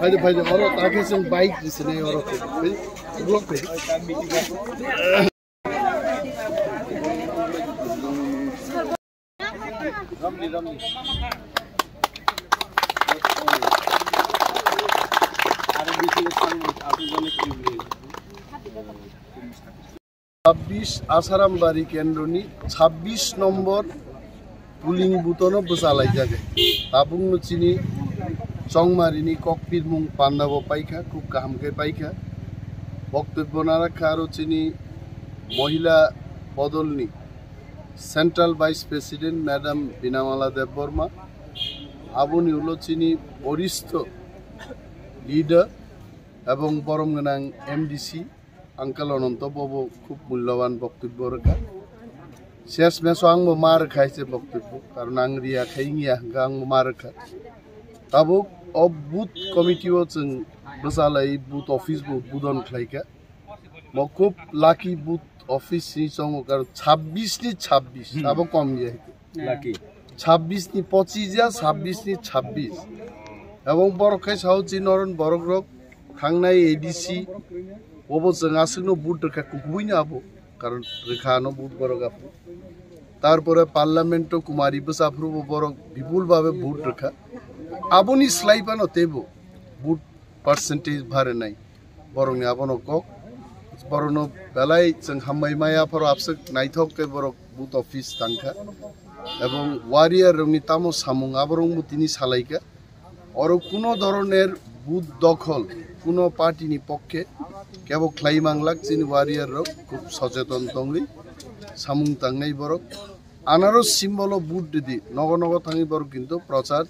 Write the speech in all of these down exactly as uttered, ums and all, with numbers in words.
Phaidi, phaidi, oro takhe chwng bike risinai oro. Phai, block phai. Chhabbish Asaram Bari kendroni chhabbish nombor polling booth-ono bwchalaijak. Tabukno chini Chongmarini kokpirmung pandabo paikha, khub kaham khe paikha. Boktobyo narakha aro chini Mohila Bodolni Central Vice President Madam Binamala Debbarma, aboni ulo chini boristho leader ebong borom gwnang M D C Uncle Ananto bobo khub mulyawan boktobyo rwkha. Ses meso angbo ma rwkha se boktobyo, karon ang riya khai wngya hwnkha angbo ma rwkha. Tabuk o booth committee o chwng bwchalai booth office bo budon khlaikha. Mo khub lucky booth office ni chongo, karon chhabbish ni chhabbish, hmm, abo kom ya. Lucky. Chhabbish ni pochis ya, chhabbish ni chhabbish. Ebong borok khai sao chi noron borok rok thangnai A D C, obo chwng aswkno booth rwkha kubui no abo, karon rwkha ano booth borok abo. Tarpore parliament o Kumari bwsa phuru bo borok bipul babe booth rwkha. Aboni slai phano teibo booth percentage barenai. Borokni abono kok, borokno belai chwng hambai maya, phoro abswk naithok khe borok booth office tangkha. Ebong warrior rokni tamo samung aborokbo tini salaikha. Oro kuno dhoroner booth dokhol, kuno party ni pokkhe kebo khlai manglak, chini warrior rok khub socheton tongwi samung tangnai borok. Anaros symbol o booth ridi, nogo nogo thangwi borok kintu prochar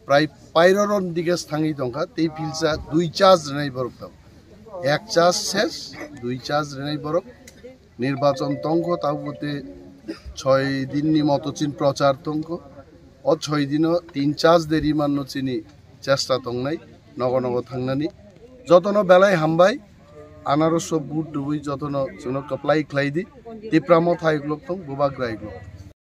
prai pairoroni dige thangwi tongkha, tei philsa dui charge rwnai borok tong. Ek charge ses, dui charge rwnai borok. Nirbachon tongkho, tabuk tei choi din ni moto chini prochar tongkho. O choi dino tin charge de rimanno chini chesta tongnai, nogo nogo thangnani. Jotono belai hambai, anaroso booth rwui jotono chwngno kwplai khlai di. Tipra Motha iklok tong, Bubagra iklok tong.